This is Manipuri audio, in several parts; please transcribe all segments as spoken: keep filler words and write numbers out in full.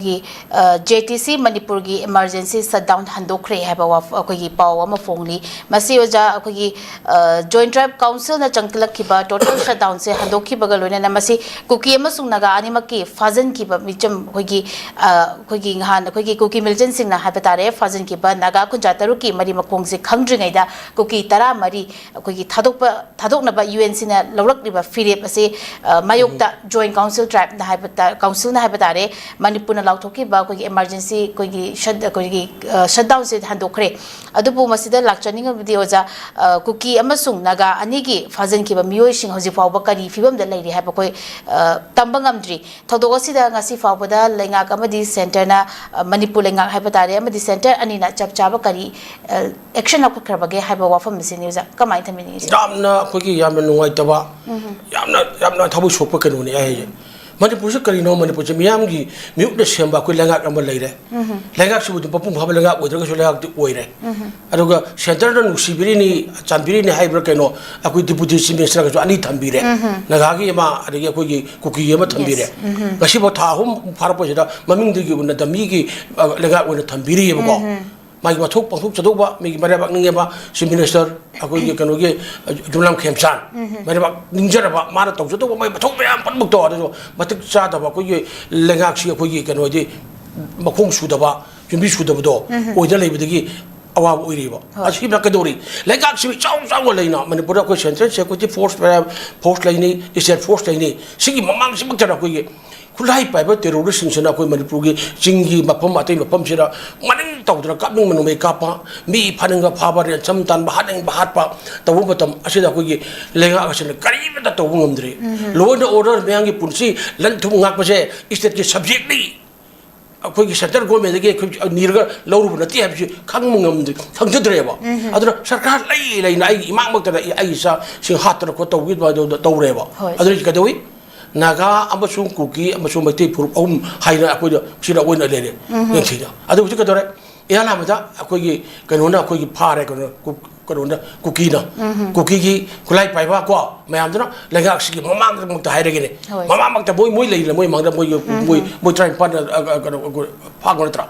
ꯑꯩꯈꯣꯏꯒꯤ ꯖꯦ ꯇꯤ ꯁꯤ ꯃꯅꯤꯄꯨꯔꯒꯤ ꯏꯃꯔꯖꯦꯟꯁꯤ ꯁꯠꯗꯥꯎꯟ ꯍꯟꯗꯣꯛꯈ꯭ꯔꯦ ꯍꯥꯏꯕ ꯋꯥꯐ-, ꯑꯩꯈꯣꯏꯒꯤ ꯄꯥꯎ ꯑꯃ ꯐꯣꯡꯂꯤ꯫ ꯃꯁꯤ ꯑꯣꯖꯥ, ꯑꯩꯈꯣꯏꯒꯤ ꯖꯣꯏꯟ ꯇ꯭ꯔꯥꯏꯕ ꯀꯥꯎꯟꯁꯤꯜꯅ ꯆꯪꯈꯠꯂꯛꯈꯤꯕ ꯇꯣꯇꯦꯜ ꯁꯠꯗꯥꯎꯟꯁꯦ ꯍꯟꯗꯣꯛꯈꯤꯕꯒ ꯂꯣꯏꯅꯅ ꯃꯁꯤ ꯀꯨꯀꯤ ꯑꯃꯁꯨꯡ ꯅꯥꯒꯥ ꯑꯅꯤꯃꯛꯀꯤ ꯐꯥꯖꯤꯟꯈꯤꯕ ꯃꯤꯆꯝ, ꯑꯩꯈꯣꯏꯒꯤ ꯑ, ꯑꯩꯈꯣꯏꯒꯤ ꯅꯍꯥꯟ ꯑꯩꯈꯣꯏꯒꯤ ꯀꯨꯀꯤ ꯃꯤꯂꯤꯇꯦꯟꯁꯤꯡꯅ ꯍꯥꯏꯕ ꯇꯥꯔꯦ, ꯐꯥꯖꯤꯟꯈꯤꯕ ꯅꯥꯒꯥ ꯀꯨꯟꯊ꯭ꯔꯥ ꯇꯔꯨꯛꯀꯤ ꯃꯔꯤ ꯃꯈꯣꯡꯁꯦ ꯈꯪꯗ꯭ꯔꯤꯉꯩꯗ ꯀꯨꯀꯤ ꯇꯔꯥꯃꯔꯤ ꯑꯩꯈꯣꯏꯒꯤ ꯊꯥꯗꯣꯛꯄ, ꯊꯥꯗꯣꯛꯅꯕ ꯌꯨ ꯑꯦꯟ ꯁꯤꯅ ꯂꯧꯔꯛꯂꯤꯕ ꯐꯤꯔꯦꯞ ꯑꯁꯤ, ꯑ, ꯃꯥꯌꯣꯛꯇ ꯖꯣꯏꯟ ꯀꯥꯎꯟꯁꯤꯜ ꯇ꯭ꯔꯥꯏꯕꯅ ꯍꯥꯏꯕ ꯇꯥ-, ꯀꯥꯎꯟꯁꯤꯜꯅ ꯍꯥꯏꯕ ꯇꯥꯔꯦ, ꯃꯅꯤꯄꯨꯔꯅ ꯂꯥꯎꯊꯣꯛꯈꯤꯕ ꯑꯩꯈꯣꯏꯒꯤ ꯏꯃꯥꯔꯖꯦꯟꯁꯤ ꯑꯩꯈꯣꯏꯒꯤ ꯁꯠ-, ꯑꯩꯈꯣꯏꯒꯤ, ꯑ, ꯁꯠꯗꯥꯎꯟꯁꯦ ꯍꯟꯗꯣꯛꯈ꯭ꯔꯦ꯫ ꯑꯗꯨꯕꯨ ꯃꯁꯤꯗ ꯂꯥꯛꯆꯅꯤꯡꯉꯕꯗꯤ ꯑꯣꯖꯥ, ꯑ, ꯀꯨꯀꯤ ꯑꯃꯁꯨꯡ ꯅꯥꯒꯥ ꯑꯅꯤꯒꯤ ꯐꯥꯖꯤꯟꯈꯤꯕ ꯃꯤꯑꯣꯏꯁꯤꯡ ꯍꯧꯖꯤꯛ ꯐꯥꯎꯕ ꯀꯔꯤ ꯐꯤꯕꯝꯗ ꯂꯩꯔꯤ ꯍꯥꯏꯕ ꯑꯩꯈꯣꯏ, ꯑ, ꯇꯝꯕ ꯉꯝꯗ꯭ꯔꯤ꯫ ꯊꯧꯗꯣꯛ ꯑꯁꯤꯗ ꯉꯁꯤ ꯐꯥꯎꯕꯗ ꯂꯩꯉꯥꯛ ꯑꯃꯗꯤ ꯁꯦꯟꯇꯔꯅ, ꯑ, ꯃꯅꯤꯄꯨꯔ ꯂꯩꯉꯥꯛ ꯍꯥꯏꯕ ꯇꯥꯔꯦ, ꯑꯃꯗꯤ ꯁꯦꯟꯇꯔ ꯑꯅꯤꯅ ꯆꯞ ꯆꯥꯕ ꯀꯔꯤ, ꯑ, ꯑꯦꯛꯁꯟ ꯂꯧꯈꯠꯈ꯭ꯔꯕꯒꯦ ꯍꯥꯏꯕ ꯋꯥꯐꯝ ꯑꯁꯤꯅꯤ ꯑꯣꯖꯥ꯫ ꯀꯃꯥꯏꯅ ꯊꯝꯕꯤꯅꯤꯡꯉꯤ ꯁꯤꯗ? ꯌꯥꯝꯅ ꯑꯩꯈꯣꯏꯒꯤ ꯌꯥꯝꯅ ꯅꯨꯡꯉꯥꯏꯇꯕ, ꯌꯥꯝꯅ, ꯌꯥꯝꯅ ꯊꯃꯣꯏ ꯁꯣꯛꯄ ꯀꯩꯅꯣꯅꯤ ꯑꯩ ꯍꯥꯏꯁꯦ꯫ ꯃꯅꯤꯄꯨꯔꯁꯦ ꯀꯔꯤꯅꯣ? ꯃꯅꯤꯄꯨꯔꯁꯦ ꯃꯤꯌꯥꯝꯒꯤ ꯃꯤꯍꯨꯠꯅ ꯁꯦꯝꯕ ꯑꯩꯈꯣꯏ ꯂꯩꯉꯥꯛ ꯑꯃ ꯂꯩꯔꯦ꯫ ꯂꯩꯉꯥꯛꯁꯤꯕꯨ ꯑꯗꯨꯝ ꯃꯄꯨꯡ ꯐꯥꯕ ꯂꯩꯉꯥꯛ ꯑꯣꯏꯗ꯭ꯔꯒꯁꯨ ꯂꯩꯉꯥꯛꯇꯤ ꯑꯣꯏꯔꯦ꯫ ꯑꯗꯨꯒ ꯁꯦꯟꯇꯔꯅ ꯅꯨꯡꯁꯤꯕꯤꯔꯤꯅꯤ, ꯆꯥꯟꯕꯤꯔꯤꯅꯤ ꯍꯥꯏꯕ꯭ꯔꯥ ꯀꯩꯅꯣ, ꯑꯩꯈꯣꯏ ꯗꯤꯄꯨꯇꯤ ꯆꯤꯐ ꯃꯤꯅꯤꯁꯇꯔꯒꯁꯨ ꯑꯅꯤ ꯊꯝꯕꯤꯔꯦ꯫ ꯅꯥꯒꯥꯒꯤ ꯑꯃ, ꯑꯗꯒꯤ ꯑꯩꯈꯣꯏꯒꯤ ꯀꯨꯀꯤꯒꯤ ꯑꯃ ꯊꯝꯕꯤꯔꯦ꯫ ꯉꯁꯤꯐꯥꯎ ꯊꯥ ꯑꯍꯨꯝ ꯐꯥꯔꯛꯄꯁꯤꯗ ꯃꯃꯤꯡꯗꯒꯤ ꯑꯣꯏꯅ ꯗꯃꯤꯒꯤ, ꯑ, ꯂꯩꯉꯥꯛ ꯑꯣꯏꯅ ꯊꯝꯕꯤꯔꯤꯑꯕꯀꯣ꯫ ꯃꯥꯒꯤ ꯃꯊꯧ ꯄꯥꯡꯊꯣꯛꯆꯗꯧꯕ, ꯃꯤꯒꯤ ꯃꯔꯥꯏꯕꯥꯛ ꯅꯤꯡꯉꯦꯕ ꯆꯤꯐ ꯃꯤꯅꯤꯁꯇꯔ ꯑꯩꯈꯣꯏꯒꯤ ꯀꯩꯅꯣꯒꯤ, ꯑ, ꯌꯨꯝꯅꯥꯝ ꯈꯦꯝꯆꯥꯟ, ꯃꯔꯥꯏꯕꯥꯛ ꯅꯤꯡꯖꯔꯕ, ꯃꯥꯅ ꯇꯧꯖꯗꯧꯕ ꯃꯥꯒꯤ ꯃꯊꯧ ꯃꯌꯥꯝ ꯄꯨꯝꯅꯃꯛꯇꯣ, ꯑꯗꯨꯁꯨ ꯃꯇꯤꯛ ꯆꯥꯗꯕ ꯑꯩꯈꯣꯏꯒꯤ ꯂꯩꯉꯥꯛꯁꯤ ꯑꯩꯈꯣꯏꯒꯤ ꯀꯩꯅꯣꯗꯤ ꯃꯈꯣꯡ ꯁꯨꯗꯕ, ꯌꯨꯝꯕꯤ ꯁꯨꯗꯕꯗꯣ ꯑꯣꯏꯗ ꯂꯩꯕꯗꯒꯤ ꯑꯋꯥꯕ ꯑꯣꯏꯔꯤꯕ꯫ ꯑꯁꯤꯅ ꯀꯩꯗꯧꯔꯤ? ꯂꯩꯉꯥꯛꯁꯤ ꯏꯆꯥꯎ ꯆꯥꯎꯅ ꯂꯩꯅ ꯃꯅꯤꯄꯨꯔꯗ ꯑꯩꯈꯣꯏ ꯁꯦꯟꯇ꯭ꯔꯦꯜ ꯁꯦꯀ꯭ꯌꯨꯔꯤꯇꯤ ꯐꯣꯔꯁ, ꯐꯣꯔꯁ ꯂꯩꯅꯤ, ꯏꯁꯇꯦꯠ ꯐꯣꯔꯁ ꯂꯩꯅꯤ, ꯁꯤꯒꯤ ꯃꯃꯥꯡꯁꯤꯃꯛꯇꯗ ꯑꯩꯈꯣꯏꯒꯤ ꯈꯨꯠꯂꯥꯏ ꯄꯥꯏꯕ ꯇꯦꯔꯣꯔꯤꯁꯁꯤꯡꯁꯤꯅ ꯑꯩꯈꯣꯏ ꯃꯅꯤꯄꯨꯔꯒꯤ ꯆꯤꯡꯒꯤ ꯃꯐꯝ ꯑꯇꯩ ꯃꯐꯝꯁꯤꯗ ꯃꯅꯤꯡ ꯇꯧꯗꯅ ꯀꯥꯞꯅꯤꯡꯕ ꯅꯣꯡꯃꯩ ꯀꯥꯞꯄ, ꯃꯤ ꯐꯥꯅꯤꯡꯕ ꯐꯥꯕ, ꯔꯦꯟꯁꯝ ꯇꯥꯟꯕ, ꯍꯥꯠꯅꯤꯡꯕ ꯍꯥꯠꯄ ꯇꯧꯕ ꯃꯇꯝ ꯑꯁꯤꯗ ꯑꯩꯈꯣꯏꯒꯤ ꯂꯩꯉꯥꯛ ꯑꯁꯤꯅ ꯀꯔꯤꯃꯠꯇ ꯇꯧꯕ ꯉꯝꯗ꯭ꯔꯤ꯫ Law and order ꯃꯌꯥꯝꯒꯤ ꯄꯨꯟꯁꯤ ꯂꯟ ꯊꯨꯝ ꯉꯥꯛꯄꯁꯦ ꯏꯁꯇꯦꯠꯀꯤ ꯁꯕꯖꯦꯛꯅꯤ꯫ ꯑꯩꯈꯣꯏꯒꯤ ꯁꯦꯟꯇ꯭ꯔꯦꯜ ꯒꯣꯔꯃꯦꯟꯗꯒꯤ ꯑꯩꯈꯣꯏ ꯅꯤꯔꯒ ꯂꯧꯔꯨꯕ ꯅꯠꯇꯦ ꯍꯥꯏꯕꯁꯤ ꯈꯪꯕ ꯉꯝꯗ-, ꯈꯪꯖꯗ꯭ꯔꯦꯕ꯫ ꯑꯗꯨꯅ ꯁꯔꯀꯥꯔ ꯂꯩ ꯂꯩꯅ ꯑꯩꯒꯤ ꯏꯃꯥꯃꯛꯇꯅ ꯑꯩ, ꯑꯩꯒꯤ ꯏꯆꯥꯁꯤꯡ ꯍꯥꯠꯇꯅ ꯈꯣꯠ ꯇꯧꯕꯒꯤ ꯑꯗꯨꯃꯥꯏꯅ ꯇꯧꯔꯦꯕ꯫ ꯍꯣꯏ꯫ ꯑꯗꯨꯅ ꯀꯩꯗꯧꯏ? ꯅꯥꯒꯥ ꯑꯃꯁꯨꯡ ꯀꯨꯀꯤ ꯑꯃꯁꯨꯡ ꯃꯩꯇꯩ ꯐꯨꯔꯨꯞ ꯑꯍꯨꯝ ꯍꯥꯏꯅ ꯑꯩꯈꯣꯏꯗ ꯁꯤꯗ ꯑꯣꯏꯅ ꯂꯩꯔꯦ꯫ ꯅꯤꯡꯊꯤꯅ꯫ ꯑꯗꯨ ꯍꯧꯖꯤꯛ ꯀꯩꯗꯧꯔꯦ? ꯏꯍꯥꯟ ꯍꯥꯟꯕꯗ ꯑꯩꯈꯣꯏꯒꯤ ꯀꯩꯅꯣꯅ ꯑꯩꯈꯣꯏꯒꯤ ꯐꯥꯔꯦ, ꯀꯩꯅꯣ, ꯀꯨ-, ꯀꯩꯅꯣꯅ, ꯀꯨꯀꯤꯅ, ꯀꯨꯀꯤꯒꯤ ꯈꯨꯠꯂꯥꯏ ꯄꯥꯏꯕ ꯀꯣ, ꯃꯌꯥꯝꯗꯨꯅ ꯂꯩꯉꯥꯛꯁꯤꯒꯤ ꯃꯃꯥꯡꯗꯃꯛꯇ ꯍꯥꯏꯔꯒꯦꯅꯦ꯫ ꯍꯣꯏ꯫ ꯃꯃꯥꯡꯃꯛꯇ ꯃꯣꯏ, ꯃꯣꯏ ꯂꯩꯔꯤꯅ ꯃꯣꯏ ꯃꯥꯡꯗ ꯃꯣꯏ, ꯃꯣꯏ, ꯃꯣꯏ ꯇꯔꯥꯅꯤꯄꯥꯟ, ꯑ, ꯑ, ꯀꯩꯅꯣ, ꯐꯥꯈ꯭ꯔ ꯅꯠꯇ꯭ꯔꯥ?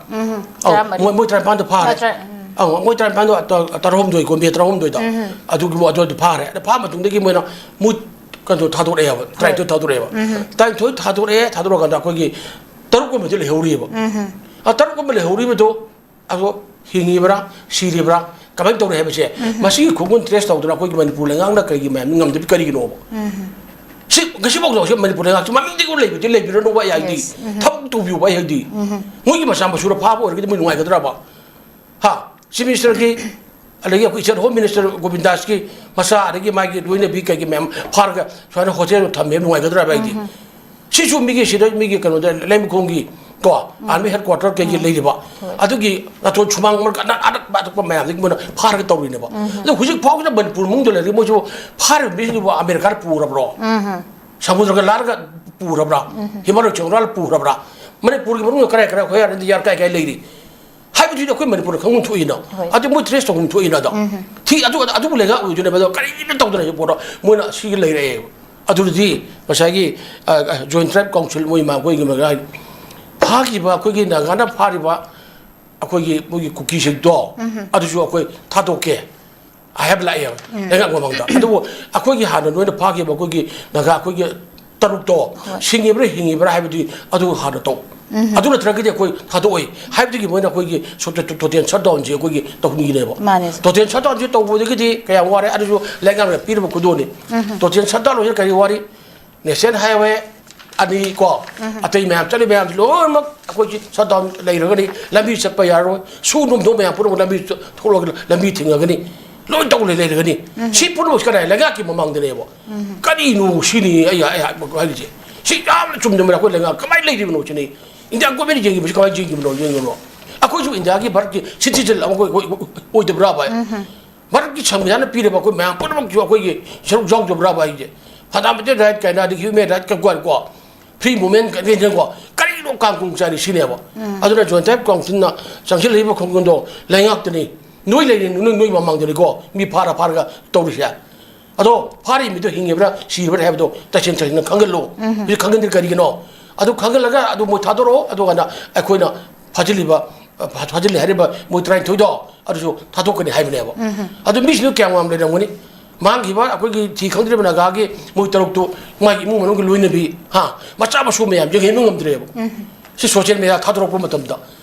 ꯑꯧ, ꯇꯔꯥꯃꯔꯤ꯫ ꯃꯣꯏ, ꯃꯣꯏ ꯇꯔꯥꯅꯤꯄꯥꯟꯗꯣ ꯐꯥꯔꯦ꯫ ꯅꯠꯇ꯭ꯔꯥ, ꯎꯝ꯫ ꯑꯧ, ꯃꯣꯏ ꯇꯔꯥꯅꯤꯄꯥꯟꯗꯣ ꯇ-, ꯇꯔꯥꯍꯨꯝꯗꯣꯏ, ꯀꯣꯝꯕꯤ ꯇꯔꯥꯍꯨꯝꯗꯣꯏꯗꯣ꯫ ꯑꯗꯨꯒꯤ ꯃꯣꯏ ꯑꯗꯨ ꯐꯥꯔꯦ꯫ ꯑꯗ ꯐꯥ ꯃꯇꯨꯡꯗꯒꯤ ꯃꯣꯏꯅ ꯃꯣꯏ ꯀꯩꯅꯣ ꯊꯥꯗꯣꯔꯛꯑꯦꯕ, ꯇꯔꯥꯅꯤꯊꯣꯏ ꯊꯥꯗꯣꯔꯛꯑꯦꯕ꯫ ꯇꯔꯥꯅꯤꯊꯣꯏ ꯊꯥꯗꯣꯔꯛꯑꯦ, ꯊꯥꯗꯣꯔꯛꯑꯀꯥꯟꯗ ꯑꯩꯈꯣꯏꯒꯤ ꯇꯔꯨꯛ ꯑꯃꯗꯤ ꯂꯩꯍꯧꯔꯤꯑꯕ꯫ ꯑ, ꯇꯔꯨꯛ ꯑꯃ ꯂꯩꯍꯧꯔꯤꯕꯗꯣ ꯑꯗꯣ ꯍꯤꯡꯉꯤꯕ꯭ꯔꯥ, ꯁꯤꯔꯤꯕ꯭ꯔꯥ, ꯀꯃꯥꯏꯅ ꯇꯧꯔꯤ ꯍꯥꯏꯕꯁꯦ, ꯃꯁꯤꯒꯤ ꯈꯣꯡꯒꯨꯟ ꯇ꯭ꯔꯦꯁ ꯇꯧꯗꯅ ꯑꯩꯈꯣꯏꯒꯤ ꯃꯅꯤꯄꯨꯔ ꯂꯩꯉꯥꯛꯅ ꯀꯩꯒꯤ ꯃꯌꯥꯝ ꯉꯝꯗꯕꯤ ꯀꯔꯤꯒꯤꯅꯣꯕ? ꯁꯤ ꯉꯁꯤꯐꯥꯎꯗ ꯍꯧꯖꯤꯛ ꯃꯅꯤꯄꯨꯔ ꯂꯩꯉꯥꯛꯁꯤ ꯃꯃꯤꯡꯗꯤ ꯎ ꯂꯩꯕꯗꯤ ꯂꯩꯕꯤꯔꯅꯨꯕ ꯑꯩ ꯍꯥꯏꯗꯤ꯫ ꯊꯕꯛ ꯇꯧꯕꯤꯌꯨꯕ ꯑꯩ ꯍꯥꯏꯗꯤ꯫ ꯃꯣꯏꯒꯤ ꯃꯆꯥ ꯃꯁꯨꯅ ꯐꯥꯕ ꯑꯣꯏꯔꯒꯗꯤ ꯃꯣꯏ ꯅꯨꯡꯉꯥꯏꯒꯗ꯭ꯔꯕ? ꯍꯥ? ꯆꯤꯐ ꯃꯤꯅꯤꯁꯇꯔꯒꯤ, ꯑꯗꯒꯤ ꯑꯩꯈꯣꯏ ꯏꯆꯟ ꯍꯣꯝ ꯃꯤꯅꯤꯁꯇꯔ ꯒꯣꯕꯤꯟꯗꯥꯁꯀꯤ ꯃꯆꯥ, ꯑꯗꯒꯤ ꯃꯥꯒꯤ ꯂꯣꯏꯅꯕꯤ ꯀꯩꯒꯤ ꯃꯌꯥꯝ ꯐꯥꯔꯒ ꯁꯨꯃꯥꯏꯅ ꯍꯣꯇꯦꯜꯗ ꯊꯝꯃꯦ ꯅꯨꯡꯉꯥꯏꯒꯗ꯭ꯔꯕ ꯑꯩꯗꯤ? ꯁꯤꯁꯨ ꯃꯤꯒꯤ, ꯁꯤꯗ ꯃꯤꯒꯤ ꯀꯩꯅꯣꯗ, ꯂꯩꯃꯈꯣꯡꯒꯤ ꯀꯣ, ꯑꯥꯔꯃꯤ ꯍꯦꯗ ꯀ꯭ꯋꯥꯇꯔ ꯀꯩꯒꯤ ꯂꯩꯔꯤꯕ, ꯍꯣꯏ꯫ ꯑꯗꯨꯒꯤ ꯑꯇꯣꯟ ꯁꯨꯃꯥꯡ ꯃꯔꯛ ꯑꯅꯛ-, ꯑꯅꯛꯄ ꯑꯇꯣꯞꯄ ꯃꯌꯥꯝꯗꯒꯤ ꯃꯣꯏꯅ ꯐꯥꯔꯒ ꯇꯧꯔꯤꯅꯦꯕ꯫ ꯑꯗꯣ ꯍꯧꯖꯤꯛ ꯐꯥꯎꯕꯗ ꯃꯅꯤꯄꯨꯔ ꯃꯅꯨꯡꯗ ꯂꯩꯔꯤ ꯃꯣꯏꯁꯨ ꯐꯥꯔꯤꯕ ꯃꯤꯁꯤꯡꯗꯨꯕꯨ ꯑꯃꯦꯔꯤꯀꯥꯅ ꯄꯨꯔꯕ꯭ꯔꯣ? ꯁꯃꯨꯗ꯭ꯔꯒ ꯂꯥꯜꯂꯒ ꯄꯨꯔꯕ꯭ꯔꯥ? ꯍꯤꯃꯥꯂꯣꯏ ꯆꯤꯡꯔꯥꯜ ꯄꯨꯔꯕ꯭ꯔꯥ? ꯃꯅꯤꯄꯨꯔꯒꯤ ꯃꯅꯨꯡꯗ ꯀꯔꯥꯏ ꯀꯔꯥꯏ ꯍꯣꯌꯥꯔꯦꯟꯗ ꯌꯥꯔ ꯀꯥꯏ ꯀꯥꯏ ꯂꯩꯔꯤ? ꯍꯥꯏꯕꯗꯨꯗꯤ ꯑꯩꯈꯣꯏ ꯃꯅꯤꯄꯨꯔꯗ ꯈꯪꯐꯝ ꯊꯣꯛꯏꯅ꯫ ꯍꯣꯏ꯫ ꯑꯗꯨ ꯃꯣꯏ ꯇ꯭ꯔꯦꯁ ꯇꯧꯐꯝ ꯊꯣꯛꯏꯅ ꯑꯗꯣ꯫ ꯊꯤ-, ꯑꯗꯨ, ꯑꯗꯨꯕꯨ ꯂꯩꯉꯥꯛ ꯑꯣꯏꯗꯣꯏꯅꯦꯕ꯫ ꯑꯗꯣ ꯀꯔꯤꯝꯇ ꯇꯧꯗꯅ ꯍꯧꯖꯤꯛ ꯐꯥꯎꯗ ꯃꯣꯏꯅ ꯁꯤꯒꯤ ꯂꯩꯔꯛꯑꯦꯕ꯫ ꯑꯗꯨꯗꯤ ꯉꯁꯥꯏꯒꯤ, ꯑ, ꯑ, ꯖꯣꯏꯟ ꯇ꯭ꯔꯥꯏꯕ ꯀꯥꯎꯟꯁꯤꯜ ꯃꯣꯏ ꯃꯥ-, ꯃꯈꯣꯏꯒꯤ ꯃꯈꯥ ꯐꯥꯈꯤꯕ ꯑꯩꯈꯣꯏꯒꯤ ꯅꯥꯒꯥꯅ ꯐꯥꯔꯤꯕ ꯑꯩꯈꯣꯏꯒꯤ ꯃꯣꯏꯒꯤ ꯀꯨꯀꯤꯁꯤꯡꯗꯣ ꯑꯗꯨꯁꯨ ꯑꯩꯈꯣꯏ ꯊꯥꯗꯣꯛꯀꯦ꯫ I have ꯂꯥꯛꯑꯦꯕ ꯂꯩꯉꯥꯛ ꯃꯃꯥꯡꯗ꯫ ꯑꯗꯨꯕꯨ ꯑꯩꯈꯣꯏꯒꯤ ꯍꯥꯟꯅ ꯅꯣꯏꯅ ꯐꯥꯈꯤꯕ ꯑꯩꯈꯣꯏꯒꯤ ꯅꯥꯒꯥ ꯑꯩꯈꯣꯏꯒꯤ ꯇꯔꯨꯛꯇꯣ ꯍꯣꯏ꯫ ꯁꯤꯡꯉꯤꯕ꯭ꯔꯥ ꯍꯤꯡꯉꯤꯕ꯭ꯔꯥ ꯍꯥꯏꯕꯗꯤ ꯑꯗꯨ ꯍꯥꯟꯅ ꯇꯧ꯫ ꯑꯗꯨ ꯅꯠꯇ꯭ꯔꯒꯗꯤ ꯑꯩꯈꯣꯏ ꯊꯥꯗꯣꯛꯑꯣꯏ꯫ ꯍꯥꯏꯕꯗꯒꯤ ꯃꯣꯏꯅ ꯑꯩꯈꯣꯏꯒꯤ ꯁꯣ-, ꯇꯣ-, ꯇꯣꯇꯦꯜ ꯁꯠꯗꯥꯎꯟꯁꯦ ꯑꯩꯈꯣꯏꯒꯤ ꯇꯧꯍꯟꯈꯤꯅꯦꯕ꯫ ꯃꯥꯅꯦ꯫ ꯇꯣꯇꯦꯜ ꯁꯠꯗꯥꯎꯟꯁꯦ ꯇꯧꯕꯗꯒꯤꯗꯤ ꯀꯌꯥꯝ ꯋꯥꯔꯦ, ꯑꯗꯨꯁꯨ ꯂꯩꯉꯥꯛꯅ ꯄꯤꯔꯕ ꯈꯨꯗꯣꯜꯅꯤ꯫ ꯇꯣꯇꯦꯜ ꯁꯠꯗꯥꯎꯟ ꯑꯣꯏꯁꯤꯅ ꯀꯔꯤ ꯋꯥꯔꯤ? ꯅꯦꯁꯅꯦꯜ ꯍꯥꯏꯋꯦ ꯑꯅꯤ ꯀꯣ, ꯑꯇꯩ ꯃꯌꯥꯝ ꯆꯠꯂꯤ ꯃꯌꯥꯝꯁꯤ ꯂꯣꯏꯅꯃꯛ ꯑꯩꯈꯣꯏꯁꯤ ꯁꯠꯗꯥꯎꯟ ꯂꯩꯔꯒꯅꯤ, ꯂꯝꯕꯤ ꯆꯠꯄ ꯌꯥꯔꯣꯏ, ꯁꯨ ꯅꯣꯝꯊꯣꯛ ꯃꯌꯥꯝ ꯄꯨꯝꯅꯃꯛ ꯂꯝꯕꯤ ꯆ-, ꯊꯣꯛꯂꯒ ꯂꯝꯕꯤ ꯊꯤꯡꯉꯒꯅꯤ, ꯂꯣꯏ ꯇꯧ ꯂꯩ-, ꯂꯩꯔꯒꯅꯤ꯫ ꯁꯤ ꯄꯨꯝꯅꯃꯛꯁꯤ ꯀꯗꯥꯏ? ꯂꯩꯉꯥꯛꯀꯤ ꯃꯃꯥꯡꯗꯅꯦꯕ꯫ ꯀꯔꯤꯅꯣ ꯁꯤꯅꯤ ꯑꯩ, ꯑꯩ ꯍꯥꯏꯔꯤꯁꯦ? ꯁꯤ ꯌꯥꯝꯅ ꯆꯨꯝꯗꯕꯅꯤ꯫ ꯑꯩꯈꯣꯏ ꯂꯩꯉꯥꯛ ꯀꯃꯥꯏꯅ ꯂꯩꯔꯤꯕꯅꯣ ꯁꯤꯅꯤ꯫ ꯏꯟꯗꯤꯌꯥ ꯒꯣꯔꯃꯦꯟꯅ ꯌꯦꯡꯉꯤꯕꯁꯤ ꯀꯃꯥꯏꯅ ꯌꯦꯡꯉꯤꯕꯅꯣ, ꯌꯦꯡꯉꯤꯕꯅꯣ? ꯑꯩꯈꯣꯏꯁꯨ ꯏꯟꯗꯤꯌꯥꯒꯤ ꯚꯥꯔꯠꯀꯤ ꯁꯤꯇꯤꯖꯟ ꯑꯃ ꯑꯣꯏ-, ꯑꯣꯏ-, ꯑꯣꯏꯗꯕ꯭ꯔꯥ ꯚꯥꯏ? ꯚꯥꯔꯠꯀꯤ ꯁꯪꯕꯤꯙꯥꯟꯅ ꯄꯤꯔꯕ ꯑꯩꯈꯣꯏ ꯃꯌꯥꯝ ꯄꯨꯝꯅꯃꯛꯁꯨ ꯑꯩꯈꯣꯏꯒꯤ ꯁꯔꯨꯛ ꯌꯥꯎꯗꯕ꯭ꯔꯥ ꯚꯥꯏ ꯍꯥꯏꯁꯦ? ꯐꯟꯗꯥꯃꯦꯟꯇꯦꯜ ꯔꯥꯏꯠ ꯀꯥꯏꯅ, ꯑꯗꯒꯤ ꯍ꯭ꯌꯨꯃꯦꯟ ꯔꯥꯏꯠ ꯀ-, ꯀꯣ, ꯐ꯭ꯔꯤ ꯃꯨꯚꯃꯦꯟ ꯀ-, ꯀꯩꯅꯣ, ꯀꯔꯤꯅꯣ ꯀꯥꯡꯈꯣꯡ ꯆꯥꯏꯔꯤ ꯁꯤꯅꯦꯕ꯫ ꯑꯗꯨꯅ ꯖꯣꯏꯟ ꯇ꯭ꯔꯥꯏꯕ ꯀꯥꯎꯟꯁꯤꯜꯅ ꯆꯪꯁꯤꯜꯂꯛꯏꯕ ꯈꯣꯡꯖꯪꯗꯣ ꯂꯩꯉꯥꯛꯇꯅꯤ꯫ ꯅꯣꯏ ꯂꯩꯔꯤ, ꯅꯣꯏ, ꯅꯣꯏ ꯃꯃꯥꯡꯗꯅꯤꯀꯣ ꯃꯤ ꯐꯥꯔ ꯐꯥꯔꯒ ꯇꯧꯔꯤꯁꯦ꯫ ꯑꯗꯣ ꯐꯥꯔꯤꯕ ꯃꯤꯗꯣ ꯍꯤꯡꯉꯤꯕ꯭ꯔꯥ ꯁꯤꯔꯤꯕ꯭ꯔꯥ ꯍꯥꯏꯕꯗꯣ ꯇꯁꯦꯡ ꯇꯁꯦꯡꯅ ꯈꯪꯍꯜꯂꯣ꯫ ꯍꯧꯖꯤꯛ ꯈꯪꯍꯟꯗ꯭ꯔꯤ ꯀꯔꯤꯒꯤꯅꯣ? ꯑꯗꯨ ꯈꯪꯍꯜꯂꯒ ꯑꯗꯨ ꯃꯣꯏ ꯊꯥꯗꯣꯔꯛꯑꯣ, ꯑꯗꯨꯀꯥꯟꯗ ꯑꯩꯈꯣꯏꯅ ꯐꯥꯖꯤꯜꯂꯤꯕ, ꯐꯥ-, ꯐꯥꯖꯤꯜꯂꯤ ꯍꯥꯏꯔꯤꯕ ꯃꯣꯏ ꯇꯔꯥꯅꯤꯊꯣꯏꯗꯣ ꯑꯗꯨꯁꯨ ꯊꯥꯗꯣꯛꯀꯅꯤ ꯍꯥꯏꯕꯅꯦꯕ꯫ ꯑꯗꯨ ꯃꯤꯁꯤꯡꯗꯣ ꯀꯌꯥꯝ ꯌꯥꯝ ꯂꯩꯔꯝꯒꯅꯤ? ꯃꯥꯡꯈꯤꯕ ꯑꯩꯈꯣꯏꯒꯤ ꯊꯤ ꯈꯪꯗ꯭ꯔꯤꯕ ꯅꯥꯒꯥꯒꯤ ꯃꯣꯏ ꯇꯔꯨꯛꯇꯨ ꯃꯥꯒꯤ ꯏꯃꯨꯡ ꯃꯅꯨꯡꯒꯤ ꯂꯣꯏꯅꯕꯤ, ꯍꯥ, ꯃꯆꯥ ꯃꯁꯨ ꯃꯌꯥꯝ ꯌꯦꯡꯍꯟꯕ ꯉꯝꯗ꯭ꯔꯦꯕ꯫ ꯁꯤ ꯁꯣꯁꯤꯌꯦꯜ ꯃꯦꯗꯤꯌꯥ ꯊꯥꯗꯣꯔꯛꯄ ꯃꯇꯝꯗ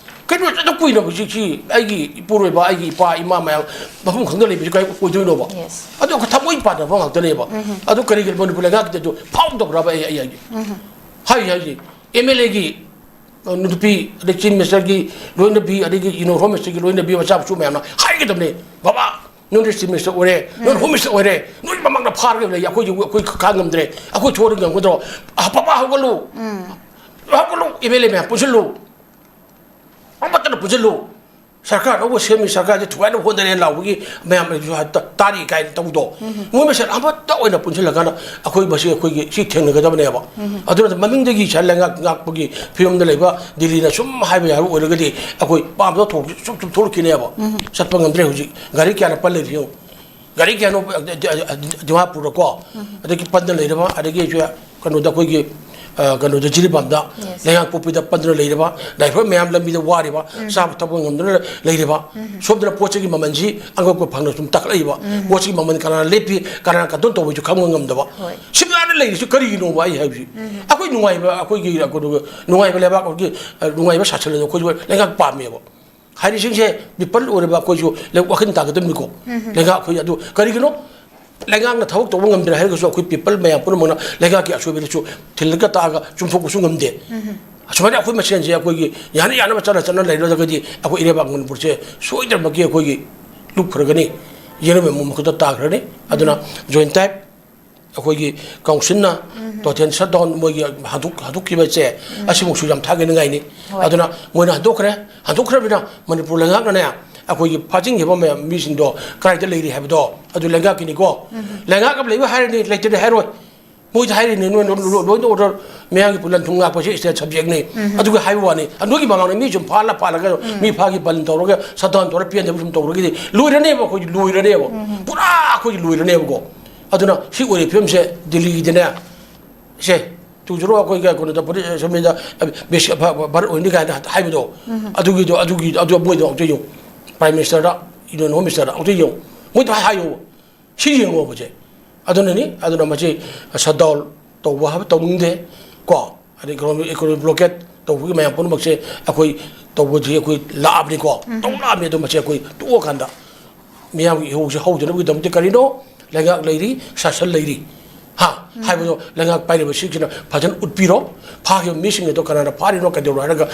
ꯀꯩꯅꯣ ꯑꯗꯨꯛ ꯀꯨꯏꯅ ꯍꯧꯖꯤꯛꯁꯤ ꯑꯩꯒꯤ ꯏꯄꯨꯔꯣꯏꯕ, ꯑꯩꯒꯤ ꯏꯄꯥ ꯏꯃꯥ ꯃꯌꯥꯝ ꯃꯐꯝ ꯈꯪꯗ ꯂꯩꯕꯁꯤ ꯀꯥꯏ ꯑꯣꯏꯗꯣꯏꯅꯣꯕ? Yes. ꯑꯗꯨ ꯊꯃꯣꯏ ꯄꯥꯟꯅꯕ ꯉꯥꯛꯇꯅꯦꯕ꯫ ꯑꯗꯨ ꯀꯔꯤꯒꯤ ꯃꯅꯤꯄꯨꯔ ꯂꯩꯉꯥꯛꯀꯤꯗꯤ ꯑꯗꯨ ꯐꯥꯎꯗꯕ꯭ꯔꯕ? ꯑꯩ, ꯑꯩ ꯍꯥꯏꯒꯦ꯫ ꯍꯥꯏ, ꯍꯥꯏꯁꯦ, ꯑꯦꯝ ꯑꯦꯜ ꯑꯦꯒꯤ ꯅꯨꯄꯤ, ꯑꯗꯩ ꯆꯤꯐ ꯃꯤꯅꯤꯁꯇꯔꯒꯤ ꯂꯣꯏꯅꯕꯤ, ꯑꯗꯒꯤ, you know, ꯍꯣꯝ ꯃꯤꯅꯤꯁꯇꯔꯒꯤ ꯂꯣꯏꯅꯕꯤ, ꯃꯆꯥ ꯃꯁꯨ ꯃꯌꯥꯝꯅ ꯍꯥꯏꯒꯗꯕꯅꯦ, "ꯕꯕꯥ, ꯅꯣꯏꯅ ꯆꯤꯐ ꯃꯤꯅꯤꯁꯇꯔ ꯑꯣꯏꯔꯦ, ꯅꯣꯏꯅ ꯍꯣꯝ ꯃꯤꯅꯤꯁꯇꯔ ꯑꯣꯏꯔꯦ, ꯅꯣꯏ ꯃꯃꯥꯡꯗ ꯐꯥꯔꯒ ꯂꯩ, ꯑꯩꯈꯣꯏꯁꯨ, ꯑꯩꯈꯣꯏ ꯈꯥꯡ ꯉꯝꯗ꯭ꯔꯦ, ꯑꯩꯈꯣꯏ ꯊꯣꯛꯑꯒ ꯉꯝꯒꯗ꯭ꯔꯣ? ꯑ, ꯕꯕꯥ, ꯍꯧꯒꯠꯂꯨ, ꯍꯧꯒꯠꯂꯨ, ꯑꯦꯝ ꯑꯦꯜ ꯑꯦ ꯃꯌꯥꯝ ꯄꯨꯟꯁꯤꯜꯂꯨ, ꯑꯃꯠꯇꯅ ꯄꯨꯟꯁꯤꯜꯂꯨ, ꯁꯔꯀꯥꯔ ꯑꯅꯧꯕ ꯁꯦꯝꯃꯤ, ꯁꯔꯀꯥꯔꯁꯦ ꯊꯨꯒꯥꯏꯅꯕ ꯍꯣꯠꯅꯔꯦ" ꯂꯥꯎꯕꯒꯤ ꯃꯌꯥꯝꯅꯁꯨ ꯍꯥꯏ-, ꯇꯥ-, ꯇꯥꯔꯤ ꯀꯥꯏꯅ ꯇꯧꯕꯗꯣ, ꯃꯣꯏ ꯃꯁꯦꯟ ꯑꯃꯠꯇ ꯑꯣꯏꯅ ꯄꯨꯟꯁꯤꯜꯂꯒꯅ ꯑꯩꯈꯣꯏ ꯃꯁꯤ, ꯑꯩꯈꯣꯏꯒꯤ ꯁꯤ ꯊꯦꯡꯅꯒꯗꯕꯅꯦꯕ꯫ ꯑꯗꯨꯅ ꯃꯃꯤꯡꯗꯒꯤ ꯁꯥꯏ ꯂꯩꯉꯥꯛ ꯉꯥꯛꯄꯒꯤ ꯐꯤꯕꯝꯗ ꯂꯩꯕ ꯗꯤꯜꯂꯤꯅ ꯁꯨꯝ ꯍꯥꯏꯕ ꯌꯥꯕ ꯑꯣꯏꯔꯒꯗꯤ ꯑꯩꯈꯣꯏ ꯄꯥꯝꯕꯗ ꯊꯣꯛ-, ꯁꯨꯝ, ꯁꯨꯝ ꯊꯣꯛꯂꯛꯈꯤꯅꯦꯕ꯫ ꯆꯠꯄ ꯉꯝꯗ꯭ꯔꯦ ꯍꯧꯖꯤꯛ꯫ ꯒꯥꯔꯤ ꯀꯌꯥꯅ ꯄꯜ ꯂꯩꯔꯤ ꯌꯦꯡꯉꯨ꯫ ꯒꯥꯔꯤ ꯀꯌꯥꯅꯣ, ꯑ, ꯑ, ꯑ, ꯗꯤꯃꯥꯄꯨꯔꯗꯀꯣ, ꯑꯗꯒꯤ ꯄꯟꯗ ꯂꯩꯔꯕ, ꯑꯗꯒꯤ ꯁꯤ ꯀꯩꯅꯣꯗ ꯑꯩꯈꯣꯏꯒꯤ, ꯑ, ꯀꯩꯅꯣꯗ ꯖꯤꯔꯤꯕꯥꯝꯗ, Yes. ꯂꯩꯉꯥꯛꯄꯣꯛꯄꯤꯗ ꯄꯟꯗꯨꯅ ꯂꯩꯔꯕ, ꯗ꯭ꯔꯥꯏꯚꯔ ꯃꯌꯥꯝ ꯂꯝꯕꯤꯗ ꯋꯥꯔꯤꯕ, ꯆꯥꯕ ꯊꯛꯄ ꯉꯝꯗꯅ ꯂꯩꯔꯤꯕ, ꯁꯣꯝꯗꯅ ꯄꯣꯠ ꯆꯩꯒꯤ ꯃꯃꯜꯁꯤ ꯑꯉꯛꯄ ꯐꯪꯅ ꯁꯨꯝ ꯇꯥꯈꯠꯂꯛꯏꯕ, ꯄꯣꯠ ꯆꯩꯒꯤ ꯃꯃꯜ ꯀꯅꯥꯅ ꯂꯦꯞꯄꯤ, ꯀꯅꯥꯅ ꯀꯟꯇ꯭ꯔꯣꯜ ꯇꯧꯕꯁꯨ ꯈꯪꯕ ꯉꯝꯗꯕ, ꯍꯣꯏ꯫ ꯁꯤ ꯃꯌꯥꯝꯅ ꯂꯩꯔꯤꯁꯤ ꯀꯔꯤꯒꯤꯅꯣꯕ ꯑꯩ ꯍꯥꯏꯕꯁꯤ? ꯑꯩꯈꯣꯏ ꯅꯨꯡꯉꯥꯏꯕ, ꯑꯩꯈꯣꯏꯒꯤ ꯀꯩꯅꯣ, ꯅꯨꯡꯉꯥꯏꯕ ꯂꯩꯕꯥꯛ, ꯑꯩꯈꯣꯏꯒꯤ, ꯑ, ꯅꯨꯡꯉꯥꯏꯕ ꯁꯥꯁꯟ ꯑꯗꯨ ꯑꯩꯈꯣꯏꯁꯨ ꯂꯩꯉꯥꯛ ꯄꯥꯝꯃꯦꯕ꯫ ꯍꯥꯏꯔꯤꯁꯤꯡꯁꯦ ꯄꯤꯄꯜ ꯑꯣꯏꯔꯕ ꯑꯩꯈꯣꯏꯁꯨ ꯂꯩ-, ꯋꯥꯈꯜ ꯇꯥꯒꯗꯕꯅꯤꯀꯣ꯫ ꯂꯩꯉꯥꯛ ꯑꯩꯈꯣꯏ ꯑꯗꯨ ꯀꯔꯤꯒꯤꯅꯣ? ꯂꯩꯉꯥꯛꯅ ꯊꯕꯛ ꯇꯧꯕ ꯉꯝꯗ꯭ꯔꯦ ꯍꯥꯏꯔꯒꯁꯨ ꯑꯩꯈꯣꯏ ꯄꯤꯄꯜ ꯃꯌꯥꯝ ꯄꯨꯝꯅꯃꯛꯅ ꯂꯩꯉꯥꯛꯀꯤ ꯑꯁꯣꯏꯕꯗꯁꯨ ꯊꯤꯜꯂꯒ ꯇꯥꯛꯑꯒ ꯆꯨꯝꯊꯣꯛꯄꯁꯨ ꯉꯝꯗꯦ꯫ ꯑꯁꯨꯃꯥꯏꯅ ꯑꯩꯈꯣꯏ ꯃꯁꯦꯟꯁꯦ ꯑꯩꯈꯣꯏꯒꯤ ꯌꯥꯅ ꯌꯥꯅꯕ ꯆꯠꯅ ꯆꯠꯅ ꯂꯩꯔꯒꯗꯤ ꯑꯩꯈꯣꯏ ꯏꯔꯩꯕꯥꯛ ꯃꯅꯤꯄꯨꯔꯁꯦ ꯁꯣꯏꯗꯅꯃꯛꯀꯤ ꯑꯩꯈꯣꯏꯒꯤ ꯂꯨꯞꯈ꯭ꯔꯒꯅꯤ, ꯌꯦꯔꯨꯝ ꯑꯃꯨꯛ ꯃꯈꯨꯠꯇ ꯇꯥꯈ꯭ꯔꯅꯤ꯫ ꯑꯗꯨꯅ ꯖꯣꯏꯟ ꯇꯥꯏꯞ ꯑꯩꯈꯣꯏꯒꯤ ꯀꯥꯎꯟꯁꯤꯜꯅ ꯇꯣꯇꯦꯜ ꯁꯠ ꯗꯥꯎꯟ ꯃꯣꯏꯒꯤ ꯍꯟꯗꯣꯛ-, ꯍꯟꯗꯣꯛꯈꯤꯕꯁꯦ, ꯑꯁꯤꯃꯛꯁꯨ ꯌꯥꯝ ꯊꯥꯒꯠꯅꯤꯡꯉꯥꯏꯅꯤ꯫ ꯍꯣꯏ꯫ ꯑꯗꯨꯅ ꯃꯣꯏꯅ ꯍꯟꯗꯣꯛꯈ꯭ꯔꯦ, ꯍꯟꯗꯣꯛꯈ꯭ꯔꯕꯅꯤꯅ ꯃꯅꯤꯄꯨꯔ ꯂꯩꯉꯥꯛꯅꯅꯦ ꯑꯩꯈꯣꯏꯒꯤ ꯐꯥꯖꯤꯟꯈꯤꯕ ꯃꯌꯥꯝ ꯃꯤꯁꯤꯡꯗꯣ ꯀꯗꯥꯏꯗ ꯂꯩꯔꯤ ꯍꯥꯏꯕꯗꯣ ꯑꯗꯨ ꯂꯩꯉꯥꯛꯀꯤꯅꯤꯀꯣ꯫ ꯂꯩꯉꯥꯛ ꯑꯃ ꯂꯩꯕ ꯍꯥꯏꯔꯅꯤ, ꯂꯩꯇ꯭ꯔꯗꯤ ꯍꯥꯏꯔꯣꯏ꯫ ꯃꯣꯏꯗ ꯍꯥꯏꯔꯤꯅꯦ, "ꯅꯣꯏ ꯂꯣꯏꯅ ꯑꯣꯔꯗꯔ, ꯃꯌꯥꯝꯒꯤ ꯂꯟ ꯊꯨꯝ ꯉꯥꯛꯄꯁꯦ ꯏꯁꯇꯦꯠ ꯁꯕꯖꯦꯛꯅꯤ"꯫ ꯑꯗꯨꯒ ꯍꯥꯏꯕ ꯋꯥꯅꯤ, ꯑꯗꯨꯒꯤ ꯃꯃꯥꯡꯗ ꯃꯤ ꯁꯨꯝ ꯐꯥꯍꯜꯂ ꯐꯥꯍꯜꯂꯒ, ꯃꯤ ꯐꯥꯒꯤ ꯕꯟ ꯇꯧꯔꯒ, ꯁꯠꯗꯥꯎꯟ ꯇꯧꯔꯒ ꯄꯦꯟꯗꯕ ꯁꯨꯝ ꯇꯧꯔꯒꯗꯤ ꯂꯣꯏꯔꯅꯦꯕ, ꯑꯩꯈꯣꯏꯗꯤ ꯂꯣꯏꯔꯅꯦꯕ꯫ ꯄꯨꯔꯥ ꯑꯩꯈꯣꯏꯗꯤ ꯂꯣꯏꯔꯅꯦꯕꯀꯣ꯫ ꯑꯗꯨꯅ ꯁꯤ ꯑꯣꯏꯔꯤꯕ ꯐꯤꯕꯝꯁꯦ ꯗꯤꯜꯂꯤꯒꯤꯗꯅꯦ, ꯁꯦ, ꯇꯨ ꯖꯤꯔꯣ ꯑꯩꯈꯣꯏꯒꯤ ꯀꯩꯅꯣꯗ ꯄꯨꯂꯤꯁ ꯑꯦꯁꯦꯝꯕ꯭ꯂꯤꯗ, ꯑ, ꯕꯦꯁ-, ꯚ-, ꯚ-, ꯚꯥꯔꯠ ꯑꯣꯏꯅꯤ ꯀꯥꯏꯅ ꯍꯥꯏꯕꯗꯣ, ꯑꯗꯨꯒꯤꯗꯣ, ꯑꯗꯨꯒꯤ, ꯑꯗꯨ ꯃꯣꯏꯗꯣ ꯑꯝꯇ ꯌꯦꯡꯉꯨ꯫ ꯄ꯭ꯔꯥꯏꯝ ꯃꯤꯅꯤꯁꯇꯔꯗ, ꯌꯨꯅꯤꯌꯟ ꯍꯣꯝ ꯃꯤꯅꯤꯁꯇꯔꯗ ꯑꯝꯇ ꯌꯦꯡꯉꯨ꯫ ꯃꯣꯏꯗ ꯍꯥꯏꯌꯣꯕ꯫ ꯁꯤ ꯌꯦꯡꯉꯣꯕꯁꯦ꯫ ꯑꯗꯨꯅꯅꯤ, ꯑꯗꯨꯅ ꯃꯁꯤ ꯁꯠꯗꯥꯎꯟ ꯇꯧꯕ ꯍꯥꯏꯕ ꯇꯧꯅꯤꯡꯗꯦ ꯀꯣ꯫ ꯑꯗꯩ ꯏꯀꯣꯅꯣꯃꯤꯛ, ꯏꯀꯣꯅꯣꯃꯤꯛ ꯕ꯭ꯂꯣꯀꯦꯠ ꯇꯧꯕꯒꯤ ꯃꯌꯥꯝ ꯄꯨꯝꯅꯃꯛꯁꯦ ꯑꯩꯈꯣꯏ ꯇꯧꯕꯗꯤ ꯑꯩꯈꯣꯏ ꯂꯥꯛꯑꯕꯅꯤꯀꯣ꯫ ꯇꯧ ꯂꯥꯛꯑꯕꯅꯤ꯫ ꯑꯗꯣ ꯃꯁꯤ ꯑꯩꯈꯣꯏ ꯇꯣꯛꯑꯀꯥꯟꯗ ꯃꯤꯌꯥꯝꯒꯤ ꯏꯍꯧꯁꯦ ꯍꯧꯗꯅꯕꯒꯤꯗꯃꯛꯇ ꯀꯔꯤꯅꯣ? ꯂꯩꯉꯥꯛ ꯂꯩꯔꯤ, ꯁꯥꯁꯟ ꯂꯩꯔꯤ꯫ ꯍꯥ? ꯍꯥꯏꯕꯗꯣ ꯂꯩꯉꯥꯛ ꯄꯥꯏꯔꯤꯕꯁꯤꯡꯁꯤꯅ ꯐꯖꯅ ꯎꯠꯄꯤꯔꯣ꯫ ꯐꯥꯈꯤꯕ ꯃꯤꯁꯤꯡ ꯑꯗꯣ ꯀꯅꯥꯅ ꯐꯥꯔꯤꯅꯣ, ꯀꯩꯗꯧꯔꯣ ꯍꯥꯏꯔꯒ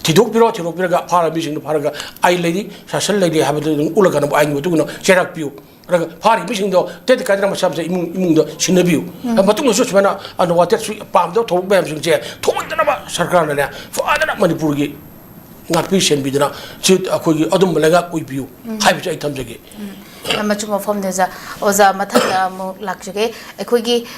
ꯊꯤꯗꯣꯛꯄꯤꯔꯣ꯫ ꯊꯤꯗꯣꯛꯄꯤꯔꯒ ꯐꯥꯔꯕ ꯃꯤꯁꯤꯡꯗꯣ ꯐꯥꯔꯒ ꯑꯩ ꯂꯩꯔꯤ, ꯁꯥꯁꯟ ꯂꯩꯔꯤ ꯍꯥꯏꯕꯗꯨ ꯑꯗꯨꯝ ꯎꯠꯂꯀꯥꯟꯗ ꯑꯥꯏꯟꯒꯤ ꯃꯇꯨꯡ ꯏꯟꯅ ꯆꯩꯔꯥꯛ ꯄꯤꯌꯨ꯫ ꯑꯗꯨꯒ ꯐꯥꯔꯤꯕ ꯃꯤꯁꯤꯡꯗꯣ ꯇꯦꯠ ꯀꯥꯏꯗꯅ ꯃꯁꯥ ꯃꯁꯥ ꯏꯃꯨꯡ, ꯏꯃꯨꯡꯗ ꯁꯤꯟꯅꯕꯤꯌꯨ꯫ ꯃꯇꯨꯡꯗꯁꯨ ꯁꯨꯃꯥꯏꯅ unwanted ꯁꯨ ꯄꯥꯝꯗꯕ ꯊꯧꯔꯝ ꯃꯌꯥꯝꯁꯤꯡꯁꯦ ꯊꯣꯛꯍꯟꯗꯅꯕ ꯁꯔꯀꯥꯔꯅꯅꯦ ꯐꯖꯅ ꯃꯅꯤꯄꯨꯔꯒꯤ ꯉꯥꯛꯄꯤ ꯁꯦꯟꯕꯤꯗꯅ ꯁꯤ ꯑꯩꯈꯣꯏꯒꯤ ꯑꯗꯨꯝꯕ ꯂꯩꯉꯥꯛ ꯑꯣꯏꯕꯤꯌꯨ ꯍꯥꯏꯕꯁꯦ ꯑꯩ ꯊꯝꯖꯒꯦ꯫ ꯌꯥꯝ ꯑꯆꯨꯝꯕ ꯋꯥꯐꯝꯅꯦ ꯑꯣꯖꯥ꯫ ꯑꯣꯖꯥ, ꯃꯊꯪꯗ ꯑꯃꯨꯛ ꯂꯥꯛꯆꯒꯦ꯫ ꯑꯩꯈꯣꯏꯒꯤ